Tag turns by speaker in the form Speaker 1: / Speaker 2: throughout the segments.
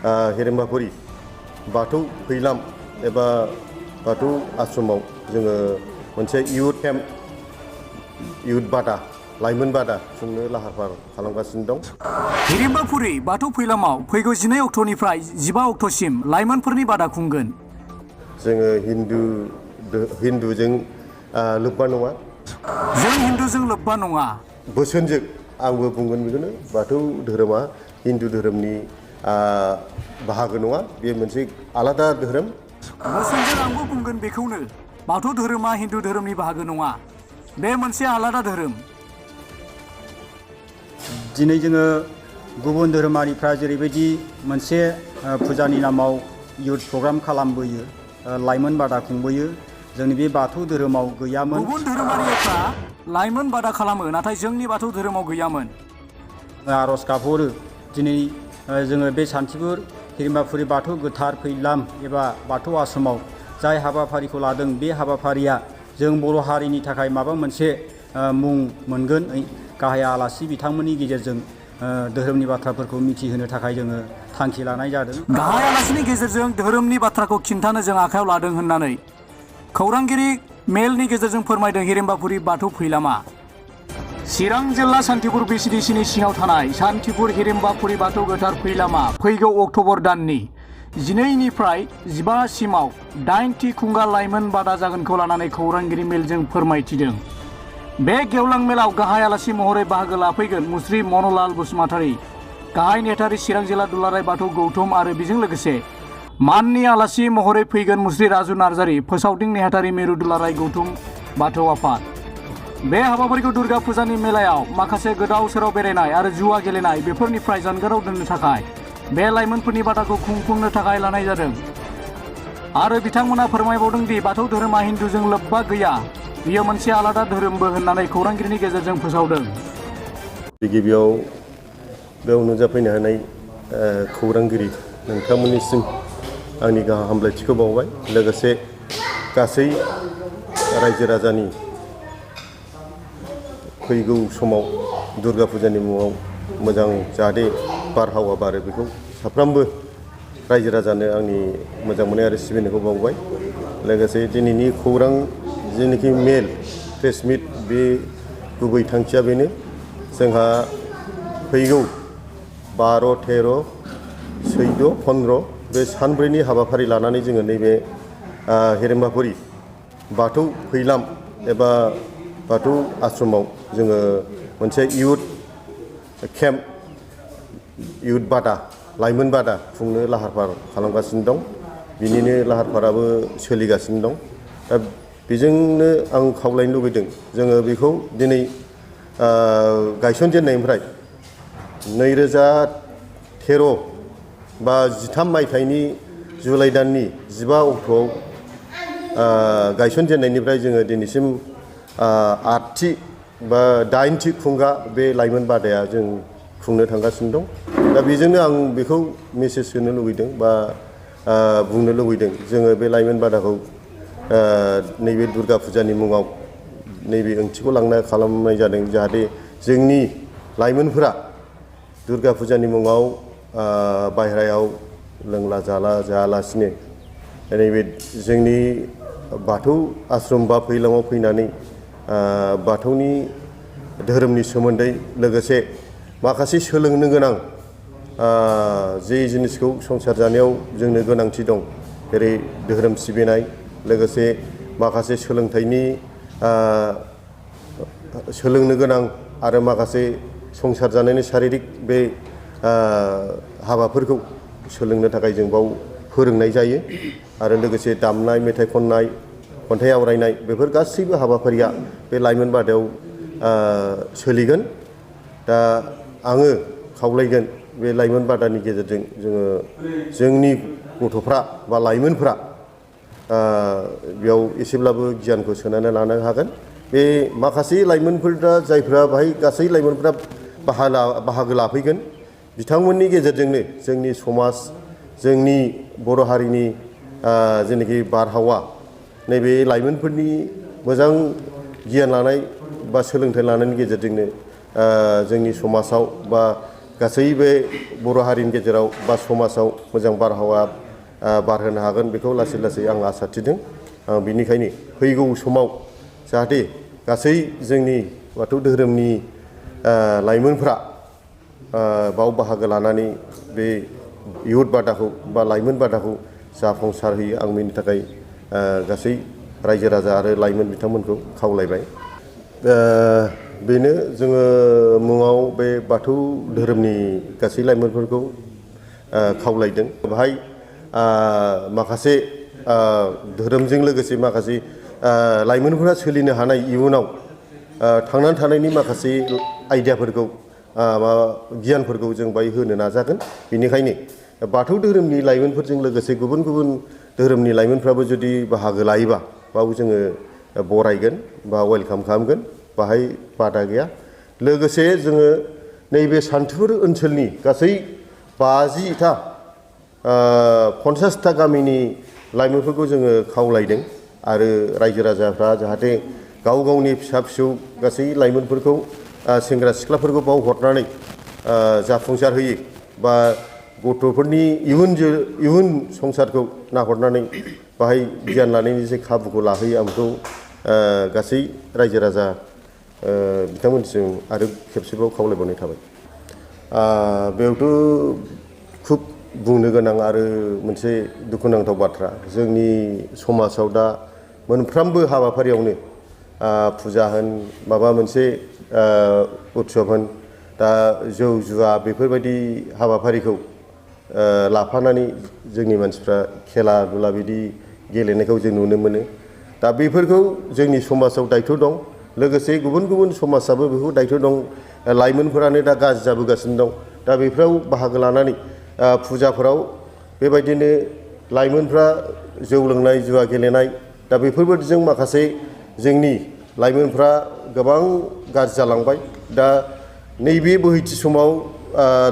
Speaker 1: हिरिम्बाफुरि बाथौ फैलाम एबा बाथौ आश्रमाव जोङो मोनसे इयुथ केम्प इयुथ बादा लाइमोन बादा खुंनो लाहार फाहार खालामगासिनो दं।
Speaker 2: हिरिम्बाफुरि बाथौ फैलामाव फैगौ 12 अक्ट'निफ्राय 15 अक्ट'सिम लाइमोनफोरनि बादा खुंगोन।
Speaker 1: जोङो हिन्दुजों लोब्बा नङा।
Speaker 2: जों हिन्दुजों लोब्बा नङा।
Speaker 1: बोसोनजों आंबो बुंगोन बेखौनो बाथौ धोरोमा हिन्दु धोरोमनि बाहागो नङा, बे मोनसे आलादा धोरोम।
Speaker 2: बोसोनजों आंबो बुंगोन बेखौनो बाथौ धोरोमा हिन्दु धोरोमनि बाहागो नङा, बे मोनसे आलादा धोरोम।
Speaker 3: दिनै जोङो गुबुन धोरोमारिफ्रा जेरैबायदि मोनसे फुजानि नामाव इयुथ प्रग्राम खालामबोयो, लाइमोन बादा खुंबोयो, जोंनि बे बाथौ धोरोमाव गैयामोन।
Speaker 2: गुबुन धोरोमारिफ्रा लाइमोन बादा खालामो, नाथाय जोंनि बाथौ धोरोमाव गैयामोन।
Speaker 3: आर'ज गाबहरो दिनै जोङो बे सान्थिफुर हिरिम्बाफुरि बाथौ गोथार फैलाम एबा बाथौ आश्रमाव जाय हाबाफारिखौ लादों, बे हाबाफारिया जों बर' हारिनि थाखाय माबा मोनसे मुं मोनगोन। गाहाय आलासि बिथांमोननि गेजेरजों धोरोमनि बाथ्राफोरखौ मिथिहोनो थाखाय जोङो थांखि लानाय जादों।
Speaker 2: गाहाय आलासिनि गेजेरजों धोरोमनि बाथ्राखौ खिन्थानो जों आखायाव लादों होननानै खौरांगिरि मेलनि गेजेरजों फोरमायदों हिरिम्बाफुरि बाथौ फैलामा। चिरां जिल्ला सान्थिपुर बिसिडिसिनि सिङाव थानाय सान्थिपुर हिरिम्बाफुरि बाथौ गोथार फैलामा फैगौ अक्ट'बर दाननि 12निफ्राय 15 सिमाव 8थि खुंगा लाइमोन बादा जागोनखौ लानानै खौरांगिरि मेलजों फोरमायथिदों। बे गेवलां मेलाव गाहाय आलासि महरै बाहागो लाफैगोन मुस्रि मन'लाल बसुमतारी, गाहाय नेहाथारि चिरां जिल्ला दुलाराय बाथौ गौथुम आरो बेजों लोगोसे माननि आलासि महरै फैगोन मुस्रि राजु नार्जारी, फोसावदिं नेहाथारि मिरु दुलाराय गौथुम बाथौ आफाद। बे हाबाफारिखौ दुर्गा फुजानि मेलायाव माखासे गोदाव सोराव बेरायनाय आरो जुवा गेलेनाय बेफोरनिफ्राय जानगाराव दोननो थाखाय बे लाइमोनफोरनि बादाखौ खुंफुंनो थाखाय लानाय जादों। आरो बिथांमोना फोरमायबावदों दि बाथौ धोरोमा हिन्दुजों लोब्बा गैया, बियो मोनसे आलादा धोरोमबो होननानै खौरांगिरिनि गेजेरजों फोसावदों।
Speaker 1: गिबियाव बेयाव नुजाफैनो हानाय खौरांगिरि नोंथांमोननिसिम आंनि गाहाम हामलायथिखौ बावबाय। लोगोसे गासै रायजो राजानि फैगौ समाव दुर्गा फुजानि मुङाव मोजां जाहाथे बारहावा बारो, बेखौ साफ्रोमबो रायजो राजानो आंनि मोजां मोननाय आरो सिबिनायखौ बावबाय। लोगोसे दिनैनि खौरां जेनाखि मेल प्रेस मिट, बे गुबै थांखिया बेनो, जोंहा फैगौ 12, 13, 14, 15 बे सानब्रैनि हाबाफारि लानानै जोङो नैबे हिरिम्बाफुरि बाथौ फैलाम एबा बाथौ आश्रमाव जोङो मोनसे इयुथ केम्प इयुथ बादा लाइमोन बादा खुंनो लाहार फाहार खालामगासिनो दं। बिनिनो लाहार फाहाराबो सोलिगासिनो दं। दा बेजोंनो आं खावलायनो लुबैदों, जोङो बेखौ दिनै गायसनजेननायनिफ्राय 2013 बा 13 मायथाइनि जुलाइ दाननि 15 अक्ट'आव गायसनजेननायनिफ्राय जोङो दिनैसिम 8थि बा 8थि खुंगा बे लाइमोन बादाया जों खुंनो थांगासिनो दं। दा बेजोंनो आं बेखौ मेसेज होनो लुबैदों बा बुंनो लुबैदों, जोङो बे लाइमोन बादाखौ नैबे दुर्गा फुजानि मुङाव नैबे ओंथिखौ खालामनाय जादों, जाहाथे जोंनि लाइमोनफोरा दुर्गा फुजानि मुङाव बाहेरायाव लोंला जाला जायालासिनो नैबे जोंनि बाथौ आश्रम बा फैलामाव फैनानै बाथौनि धोरोमनि सोमोन्दै लोगोसे माखासे सोलोंनो गोनां जे जिनिसखौ संसार जानायाव जोंनो गोनांथि दं, जेरै धोरोम सिबिनाय, लोगोसे माखासे सोलोंथाइनि सोलोंनो गोनां आरो माखासे संसार जानायनि शारिरिक बे हाबाफोरखौ सोलोंनो थाखाय जों बाव फोरोंनाय जायो। आरो लोगोसे दामनाय, मेथाइ खननाय, खन्थाइ आवरायनाय, बेफोर गासैबो हाबाफारिया बे लाइमोन बादायाव सोलिगोन। दा आङो खावलायगोन, बे लाइमोन बादानि गेजेरजों जोङो जोंनि गथ'फ्रा बा लाइमोनफ्रा बेयाव एसेब्लाबो गियानखौ सोनानै लानो हागोन। बे माखासे लाइमोनफोरा जायफ्रा बाहाय गासै लाइमोनफ्रा बाहागो लाफैगोन, बिथांमोननि गेजेरजोंनो जोंनि समाज, जोंनि बर' हारिनि जेनाखि बारहावा, नैबे लाइमोनफोरनि मोजां गियान लानाय बा सोलोंथाइ लानायनि गेजेरजोंनो जोंनि समाजाव बा गासै बे बर' हारिनि गेजेराव बा समाजाव मोजां बारहावा बारहोनो हागोन बेखौ लासै लासै आं आसा थिदों। बिनिखायनो फैगौ समाव जाहाथे गासै जोंनि बाथौ धोरोमनि लाइमोनफ्रा बाव बाहागो लानानै बे इयुथ बादाखौ बा लाइमोन बादाखौ जाफुंसार होयो आं बेनि थाखाय गासै रायजो राजा आरो लाइमोन बिथांमोनखौ खावलायबाय। बेनो जोङो मुङाव बे बाथौ धोरोमनि गासै लाइमोनफोरखौ खावलायदों। बेहाय माखासे धोरोमजों लोगोसे माखासे लाइमोनफोरा सोलिनो हानाय इयुनाव थांनानै थानायनि माखासे आइडियाफोरखौ गियानफोरखौ जों बाहाय होनो नाजागोन। बेनिखायनो बाथौ धोरोमनि लाइमोनफोरजों लोगोसे गुबुन गुबुन धोरोमनि लाइमोनफ्राबो जुदि बाहागो लायोबा बाव जोङो बरायगोन बा वेलकाम खालामगोन, बाहाय बादा गैया। लोगोसे जोङो नैबे सान्थिफुर ओनसोलनि गासै 50टा 50टा गामिनि लाइमोनफोरखौ जोङो खावलायदों आरो रायजो राजाफ्रा जाहाथे गाव गावनि फिसा फिसौ गासै लाइमोनफोरखौ सेंग्रा सिख्लाफोरखौ बाव हरनानै जाफुंसार होयो बा गथ'फोरनि इयुन संसारखौ नाहरनानै बाहाय गियान लानायनि जे खाबुखौ लाहोयो आं बेखौ गासै रायजो राजा बिथांमोनसिम आरो खेबसेबाव खावलायबावनाय थाबाय। बेयावथ' खुब बुंनो गोनां आरो मोनसे दुखुनांथाव बाथ्रा, जोंनि समाजाव दा मोनफ्रोमबो हाबाफारियावनो फुजा होन माबा मोनसे उत्सब होन दा जौ जुवा बेफोरबायदि हाबाफारिखौ लाफानानै जोंनि मानसिफ्रा खेला दुला बिदि गेलेनायखौ जों नुनो मोनो। दा बेफोरखौ जोंनि समाजाव दायथ' दं, लोगोसे गुबुन गुबुन समाजाबो बेखौ दायथ' दं। लाइमोनफोरानो दा गाज्रि जाबोगासिनो दं। दा बेफोराव बाहागो लानानै फुजाफोराव बेबायदिनो लाइमोनफ्रा जौ लोंनाय जुवा गेलेनाय दा बेफोरबायदिजों माखासे जोंनि लाइमोनफ्रा गोबां गाज्रि जालांबाय। दा नैबे बोहैथि समाव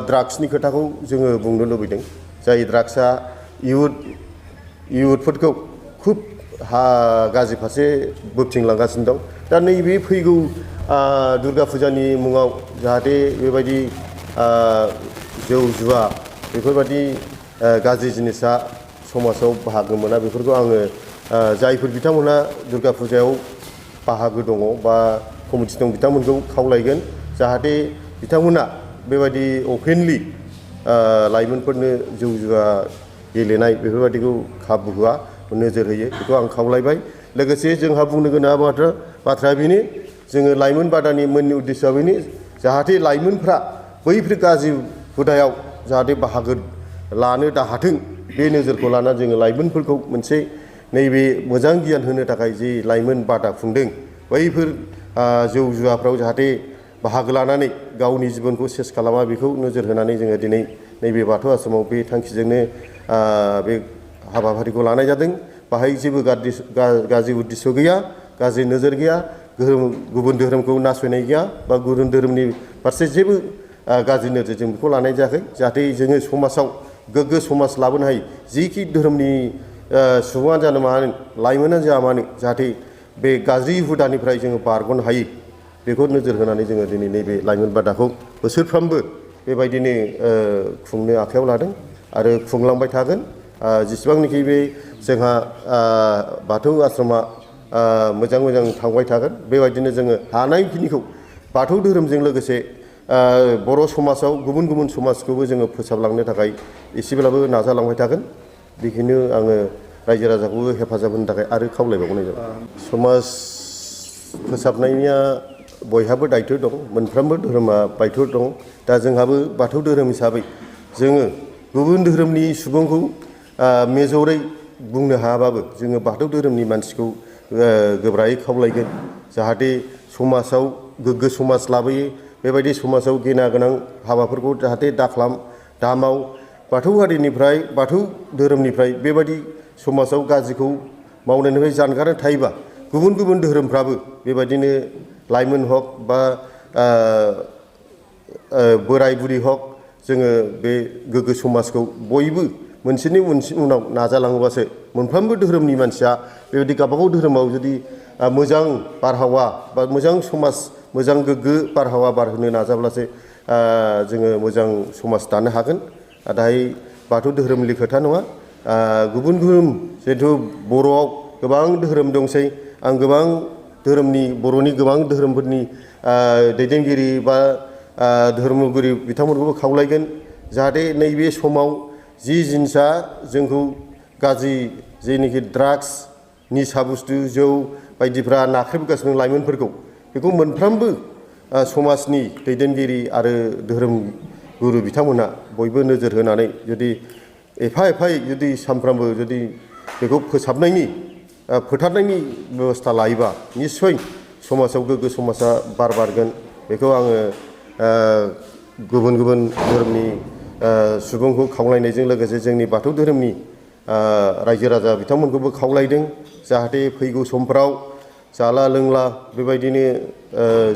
Speaker 1: ड्राग्सनि खोथाखौ जोङो बुंनो लुबैदों, जाय ड्राग्सआ इयुथफोरखौ खुब गाज्रि फारसे बोबथिंलांगासिनो दं। दा नैबे फैगौ दुर्गा फुजानि मुङाव जाहाथे बेबायदि जौ जुवा बेफोरबायदि गाज्रि जिनिसा समाजाव बाहागो मोना, बेफोरखौ आङो जायफोर बिथांमोनहा दुर्गा फुजायाव बाहागो दङ बा कमिटि दं बिथांमोनखौ खावलायगोन जाहाथे बिथांमोना बेबायदि अपेनलि लाइमोनफोरनो जौ जुवा गेलेनाय बेफोरबायदिखौ खाबु होआ, नोजोर होयो, बेखौ आं खावलायबाय। लोगोसे जोंहा बुंनो गोनां बाथ्राया बेनो, जोङो लाइमोन बादानि मेन उद्देश्यआ बेनो जाहाथे लाइमोनफ्रा बैफोर गाज्रि हुदायाव जाहाथे बाहागो लानो दाहाथों, बे नोजोरखौ लानानै जोङो लाइमोनफोरखौ मोनसे नैबे मोजां गियान होनो थाखाय जि लाइमोन बादा खुंदों, बैफोर जौ जुवाफ्राव जाहाथे बाहागो लानानै गावनि जिबनखौ सेस खालामा, बेखौ नोजोर होनानै जोङो दिनै नैबे बाथौ आश्रमाव बे थांखिजोंनो बे हाबाफारिखौ लानाय जादों। बाहाय जेबो गाज्रि उद्देश्य गैया, गाज्रि नोजोर गैया, गुबुन धोरोमखौ नासयनाय गैया बा गुबुन धोरोमनि फारसे जेबो गाज्रि नोजोरजों बेखौ लानाय जायाखै। जाहाथे जोङो समाजाव गोग्गो समाज लाबोनो हायो, जिखि धोरोमनि सुबुङानो जानो मानो, लाइमोनानो जा मानो, जाहाथे बे गाज्रि हुदानिफ्राय जोङो बारग'नो हायो, बेखौ नोजोर होनानै जोङो दिनै नैबे लाइमोन बादाखौ बोसोरफ्रोमबो बेबायदिनो खुंनो आखायाव लादों आरो खुंलांबाय थागोन। जेसेबांनाखि बे जोंहा बाथौ आश्रमा मोजां मोजां थांबाय थागोन, बेबायदिनो जोङो हानायखिनिखौ बाथौ धोरोमजों लोगोसे बर' समाजाव गुबुन गुबुन समाजखौबो जोङो फोसाबलांनो थाखाय एसेब्लाबो नाजालांबाय थागोन। बेखौनो आङो रायजो राजाखौबो हेफाजाब होनो थाखाय आरो खावलायबावनाय जाबाय। समाज फोसाबनायनिया बयहाबो दायथ' दं, मोनफ्रोमबो धोरोमा दायथ' दं। दा जोंहाबो बाथौ धोरोम हिसाबै जोङो गुबुन धोरोमनि सुबुंखौ मेजरै बुंनो हायाबाबो जोङो बाथौ धोरोमनि मानसिखौ गोब्रायै खावलायगोन जाहाथे समाजाव गोग्गो समाज लाबोयो, बेबायदि समाजाव गेना गोनां हाबाफोरखौ जाहाथे दाखालाम दा माव। बाथौ हारिनिफ्राय बाथौ धोरोमनिफ्राय बेबायदि समाजाव गाज्रिखौ मावनायनिफ्राय जानगारना थायोबा गुबुन गुबुन धोरोमफ्राबो बेबायदिनो लाइमोन हक बा बोराय बुरि हक जोङो बे गोग्गो समाजखौ बयबो मोनसेनि उनाव नाजालाङोबासो मोनफ्रोमबो धोरोमनि मानसिया बेबायदि गावबागाव धोरोमाव जुदि मोजां बारहावा बा मोजां समाज मोजां गोग्गो बारहावा बारहोनो नाजाब्लासो जोङो मोजां समाज दानो हागोन। नाथाय बाथौ धोरोमनि खोथा नङा, गुबुन गुबुन जिहेथु बर'आव गोबां धोरोम दंसै, आं गोबां धोरोमनि बर'नि गोबां धोरोमफोरनि दैदेनगिरि बा धर्मगिरि बिथांमोनखौबो खावलायगोन जाहाथे नैबे समाव जि जिनिसा जोंखौ गाज्रि जेनोखि ड्राग्स निसा बुस्थु जौ बायदिफ्रा नाख्रेबगासिनो लाइमोनफोरखौ, बेखौ मोनफ्रोमबो समाजनि दैदेनगिरि आरो धोरोम गुरु बिथांमोनहा बयबो नोजोर होनानै जुदि एफा एफायै जुदि सानफ्रामबो जुदि बेखौ फोसाबनायनि फोथारनायनि बेबस्था लायोबा निस्सय समाजाव गोग्गो समाजा बारगोन। बेखौ आङो गुबुन गुबुन धोरोमनि सुबुंखौ खावलायनायजों लोगोसे जोंनि बाथौ धोरोमनि रायजो राजा बिथांमोनखौबो खावलायदों जाहाथे फैगौ समफ्राव जाला लोंला बेबायदिनो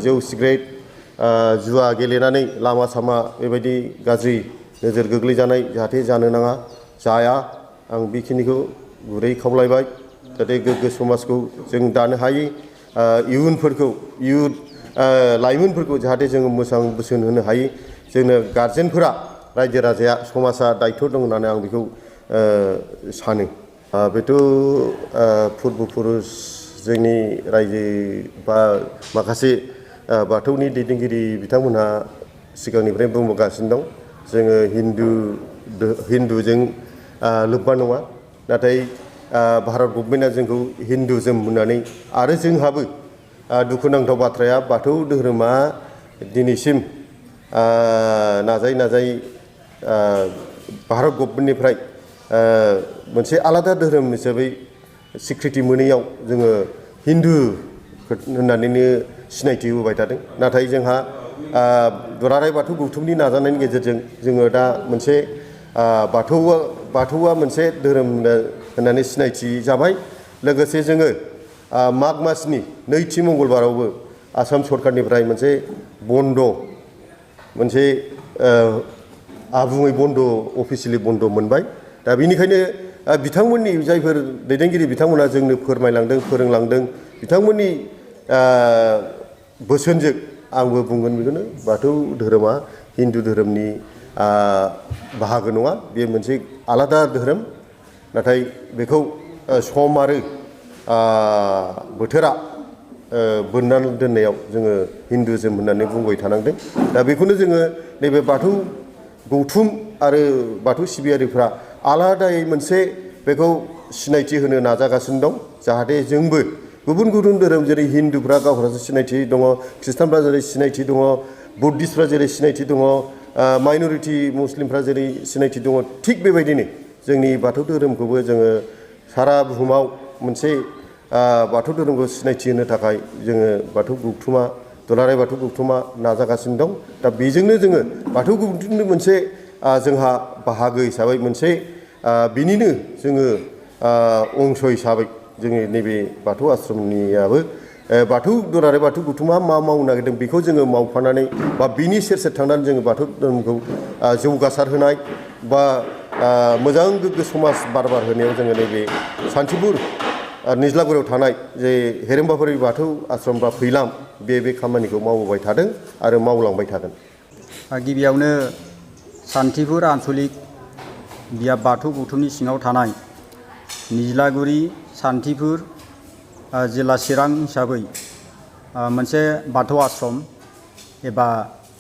Speaker 1: जौ सिगारेट जुवा गेलेनानै लामा सामा बेबायदि गाज्रि नोजोर गोग्लैजानाय जाहाथे जानो नाङा, जाया। आं बेखिनिखौ गुरै खावलायबाय जाहाथे गोग्गो समाजखौ जों दानो हायो। इयुनफोरखौ लाइमोनफोरखौ जाहाथे जोङो मोजां बोसोन होनो हायो। जोंनो गारजेनफोरा रायजो राजाया समाजा दायथ' दं होननानै आं बेखौ सानो। बेथ' पुर्बपुरुष जोंनि रायजो बा माखासे बाथौनि दैदेनगिरि बिथांमोनहा सिगांनिफ्रायनो बुंबोगासिनो दं जोङो हिन्दुजों लोब्बा नङा, नाथाय भारत गभर्नमेन्टआ जोंखौ हिन्दुजोम होननानै आरो जोंहाबो दुखुनांथाव बाथ्राया बाथौ धोरोमा दिनैसिम नाजायै भारत गभर्नमेन्टनिफ्राय मोनसे आलादा धोरोम हिसाबै स्वीकृति मोनैयाव जोङो हिन्दु होननानैनो सिनायथि होबाय थादों। नाथाय जोंहा दुलाराय बाथौ गौथुमनि नाजानायनि गेजेरजों जोङो दा मोनसे बाथौआ मोनसे धोरोम होननानै सिनायथि जाबाय। लोगोसे जोङो माग मासनि नैथि मंगलबारावबो आसाम सरकारनिफ्राय मोनसे आबुङै बन्द' अफिसियेलि बन्द' मोनबाय। दा बेनिखायनो बिथांमोननि जायफोर दैदेनगिरि बिथांमोना जोंनो फोरमायलांदों फोरोंलांदों बिथांमोननि बोसोनजों आंबो बुंगोन बेखौनो बाथौ धोरोमा हिन्दु धोरोमनि बाहागो नङा, बेयो मोनसे आलादा धोरोम। नाथाय बेखौ सम आरो बोथोरा बोननानै दोननायाव जोङो हिन्दुजोम होननानै बुंबाय थानांदों। दा बेखौनो जोङो नैबे बाथौ गौथुम आरो बाथौ सिबियारिफ्रा आलादायै मोनसे बेखौ सिनायथि होनो नाजागासिनो दं जाहाथे जोंबो गुबुन गुबुन धोरोम जेरै हिन्दुफ्रा गावहासो सिनायथि दङ, ख्रिस्टानफ्रा जेरै सिनायथि दङ, बुद्धिस्टफ्रा जेरै सिनायथि दङ, माइन'रिटि मुस्लिमफ्रा जेरै सिनायथि दङ, थिग बेबायदिनो जोंनि बाथौ धोरोमखौबो जोङो सारा बुहुमाव मोनसे बाथौ धोरोमखौ सिनायथि होनो थाखाय जोङो दुलाराय बाथौ गौथुमा नाजागासिनो दं। दा बेजोंनो जोङो बाथौ गौथुमनि मोनसे जोंहा बाहागो हिसाबै मोनसे बिनिनो जोङो अंश हिसाबै जोंनि नैबे बाथौ आश्रमनियाबो दुलाराय बाथौ गौथुमा मा मावनो नागिरदों बेखौ जोङो मावफानानै बा बिनि सेर सेर थांनानै जोङो बाथौ धोरोमखौ जौगासार होनाय बा मोजां गोग्गो समाज बार होनायाव जोङो नैबे सान्थिपुर निज्लागुरियाव थानाय जे हेरेमबाफुरि बाथौ आश्रम बा फैलाम बे खामानिखौ मावबोबाय थादों आरो मावलांबाय थागोन।
Speaker 3: गिबियावनो सान्थिपुर आन्सलिक बियाब बाथौ गौथुमनि सिङाव थानाय निज्लागुरि सान्थिपुर जिल्ला चिरां हिसाबै मोनसे बाथौ आश्रम एबा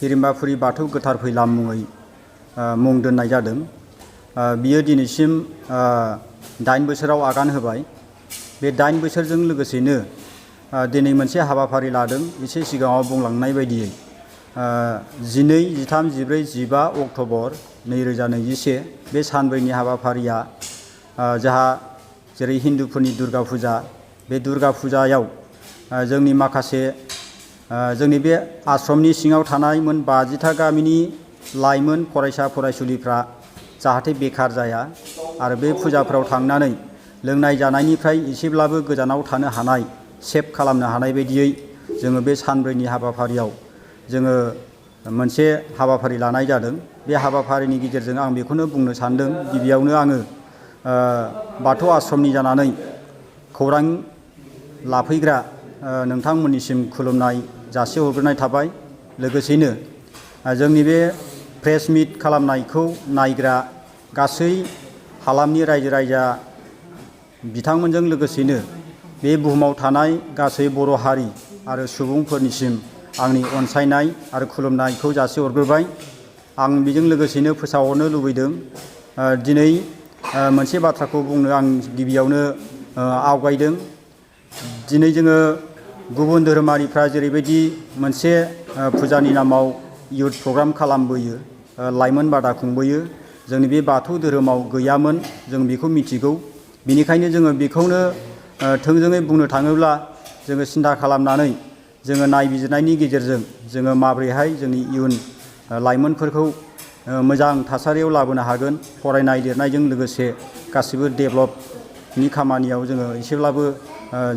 Speaker 3: हिरिम्बाफुरि बाथौ गोथार फैलाम मुङै मुं दोननाय जादों। बियो दिनैसिम 8 बोसोराव आगान होबाय। बे 8 बोसोरजों लोगोसेनो दिनै मोनसे हाबाफारि लादों एसे सिगाङाव बुंलांनाय बायदियै 12, 13, 14, 15 अक्ट'बर 2021 बे सानब्रैनि हाबाफारिया जोंहा जेरै हिन्दुफोरनि दुर्गा फुजा, बे दुर्गा फुजायाव जोंनि माखासे जोंनि बे आश्रमनि सिङाव थानाय मोन 50टा गामिनि लाइमोन फरायसा फरायसुलिफ्रा जाहाथे बेखार जाया आरो बे फुजाफ्राव थांनानै लोंनाय जानायनिफ्राय एसेब्लाबो गोजानाव थानो हानाय, सेभ खालामनो हानाय बायदियै जोङो बे सानब्रैनि हाबाफारियाव जोङो मोनसे हाबाफारि लानाय जादों। बे हाबाफारिनि गेजेरजों आं बेखौनो बुंनो सानदों, गिबियावनो आङो बाथौ आश्रमनि जानानै खौरां लाफैग्रा नोंथांमोननिसिम खुलुमनाय जासिहरग्रोनाय थाबाय। लोगोसेनो जोंनि बे प्रेस मिट खालामनायखौ नायग्रा गासै हालामनि रायजो राजा बिथांमोनजों लोगोसेनो बे बुहुमाव थानाय गासै बर' हारि आरो सुबुंफोरनिसिम आंनि अनसायनाय आरो खुलुमनायखौ जासिहरग्रोबाय। आं बेजों लोगोसेनो फोसावहरनो लुबैदों दिनै मोनसे बाथ्राखौ बुंनो आं गिबियावनो आवगायदों। दिनै जोङो गुबुन धोरोमारिफ्रा जेरैबायदि मोनसे फुजानि नामाव इयुथ प्रग्राम खालामबोयो, लाइमोन बादा खुंबोयो, जोंनि बे बाथौ धोरोमाव गैयामोन, जों बेखौ मिथिगौ। बेनिखायनो जोङो बेखौनो थोंजोङै बुंनो थाङोब्ला जोङो सिन्था खालामनानै जोङो नायबिजिरनायनि गेजेरजों जोङो माबोरैहाय जोंनि इयुन लाइमोनफोरखौ मोजां थासारियाव लाबोनो हागोन, फरायनाय लिरनायजों लोगोसे गासिबो डेभेलपनि खामानियाव जोङो एसेब्लाबो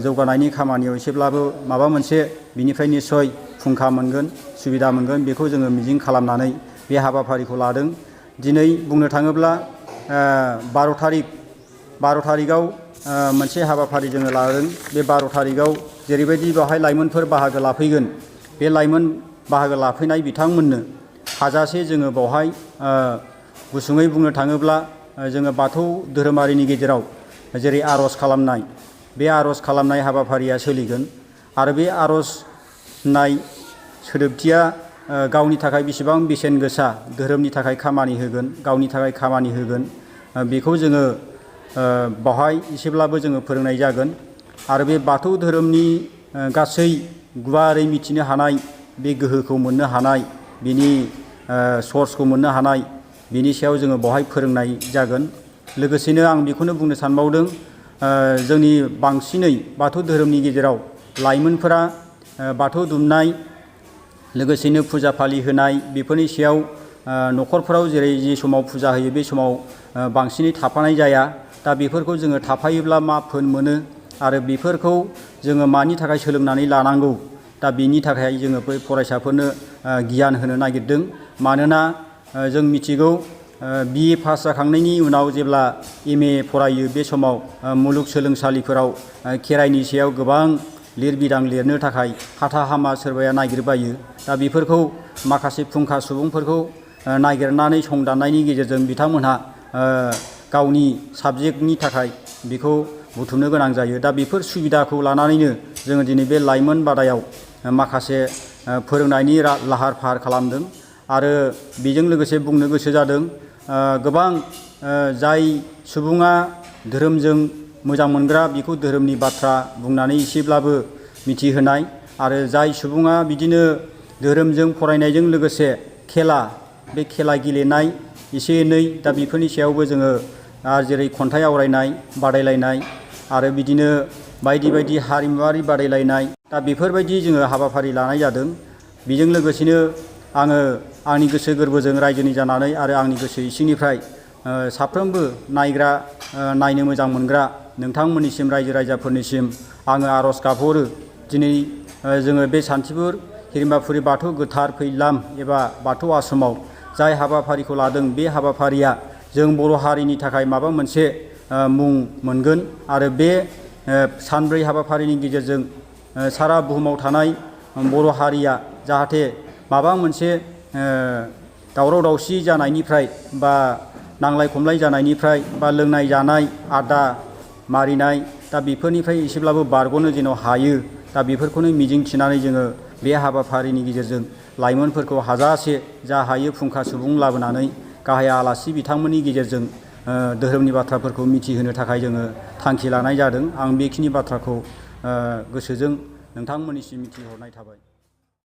Speaker 3: जौगानायनि खामानियाव एसेब्लाबो माबा मोनसे बिनिफ्राय निस्सय फुंखा मोनगोन, सुबिदा मोनगोन, बेखौ जोङो मिजिं खालामनानै बे हाबाफारिखौ लादों। दिनै बुंनो थाङोब्ला 12 थारिखआव मोनसे हाबाफारि जोङो लादों। बे 12 थारिखआव जेरैबायदि बेवहाय लाइमोनफोर बाहागो लाफैगोन, बे लाइमोन बाहागो लाफैनाय बिथांमोननो हाजासे जोङो बावहाय गुसुङै बुंनो थाङोब्ला जोङो बाथौ धोरोमारिनि गेजेराव जेरै आर'ज खालामनाय, बे आर'ज खालामनाय हाबाफारिया सोलिगोन आरो बे आर'ज होननाय सोदोबथिया गावनि थाखाय बेसेबां बेसेन गोसा, धोरोमनि थाखाय खामानि होगोन, गावनि थाखाय खामानि होगोन, बेखौ जोङो बावहाय एसेब्लाबो जोङो फोरोंनाय जागोन। आरो बे बाथौ धोरोमनि गासै गुवारै मिथिनो हानाय, बे गोहोखौ मोननो हानाय, बिनि सर्सखौ मोननो हानाय, बिनि सायाव जोङो बावहाय फोरोंनाय जागोन। लोगोसेनो आं बेखौनो बुंनो सानबावदों, जोंनि बांसिनै बाथौ धोरोमनि गेजेराव लाइमोनफोरा बाथौ दुमनाय, लोगोसेनो फुजा फालि होनाय, बेफोरनि सायाव न'खरफोराव जेरै जि समाव फुजा होयो बे समाव बांसिनै थाफानाय जाया। दा बेफोरखौ जोङो थाफायोब्ला मा फोन मोनो आरो बेफोरखौ जोङो मानि थाखाय सोलोंनानै लानांगौ, दा बेनि थाखाय जोङो बै फरायसाफोरनो गियान होनो नागिरदों। मानोना जों मिथिगौ BA पास जाखांनायनि उनाव जेब्ला MA फरायो बे समाव मुलुगसोलोंसालिफोराव खेराइनि सायाव गोबां लिरबिदां लिरनो थाखाय हाथा हामा सोरबाया नागिरबायो। दा बेफोरखौ माखासे फुंखा सुबुंफोरखौ नागिरनानै संदाननायनि गेजेरजों बिथांमोनहा गावनि साबजेक्टनि थाखाय बेखौ बुथुमनो गोनां जायो। दा बेफोर सुबिदाखौ लानानैनो जोङो दिनै बे लाइमोन बादायाव माखासे फोरोंनायनि लाहार फाहार खालामदों। आरो बेजों लोगोसे बुंनो गोसो जादों, गोबां जाय सुबुङा धोरोमजों मोजां मोनग्रा बेखौ धोरोमनि बाथ्रा बुंनानै एसेब्लाबो मिथिहोनाय, आरो जाय सुबुङा बिदिनो धोरोमजों फरायनायजों लोगोसे बे खेला गेलेनाय एसे एनै, दा बेफोरनि सायावबो जोङो जेरै खन्थाइ आवरायनाय बादायलायनाय आरो बिदिनो बायदि बायदि हारिमुवारि बादायलायनाय, दा बेफोरबायदि जोङो हाबाफारि लानाय जादों। बेजों लोगोसेनो आङो आंनि गोसो गोरबोजों रायजोनि जानानै आरो आंनि गोसो इसिंनिफ्राय साफ्रोमबो नायनो मोजां मोनग्रा नोंथांमोननिसिम, रायजो राजाफोरनिसिम आङो आर'ज गाबहरो। दिनै जोङो बे सान्थिफुर हिरिम्बाफुरि बाथौ गोथार फैलाम एबा बाथौ आश्रमाव जाय हाबाफारिखौ लादों, बे हाबाफारिया जों बर' हारिनि थाखाय माबा मोनसे मुं मोनगोन। आरो बे सानब्रै हाबाफारिनि गेजेरजों सारा बुहुमाव थानाय बर' हारिया जाहाथे माबा मोनसे दावराव दावसि जानायनिफ्राय बा नांलाय खमलाय जानायनिफ्राय बा लोंनाय जानाय आड्डा मारिनाय, दा बेफोरनिफ्राय एसेब्लाबो बारग'नो जेन' हायो। दा बेफोरखौनो मिजिं थिनानै जोङो बे हाबाफारिनि गेजेरजों लाइमोनफोरखौ हाजासे जा हायो फुंखा सुबुं लाबोनानै गाहाय आलासि बिथांमोननि गेजेरजों धोरोमनि बाथ्राफोरखौ मिथिहोनो थाखाय जोङो थांखि लानाय जादों। आं बेखिनि बाथ्राखौ गोसोजों नोंथांमोननिसिम मिथिहरनाय थाबाय।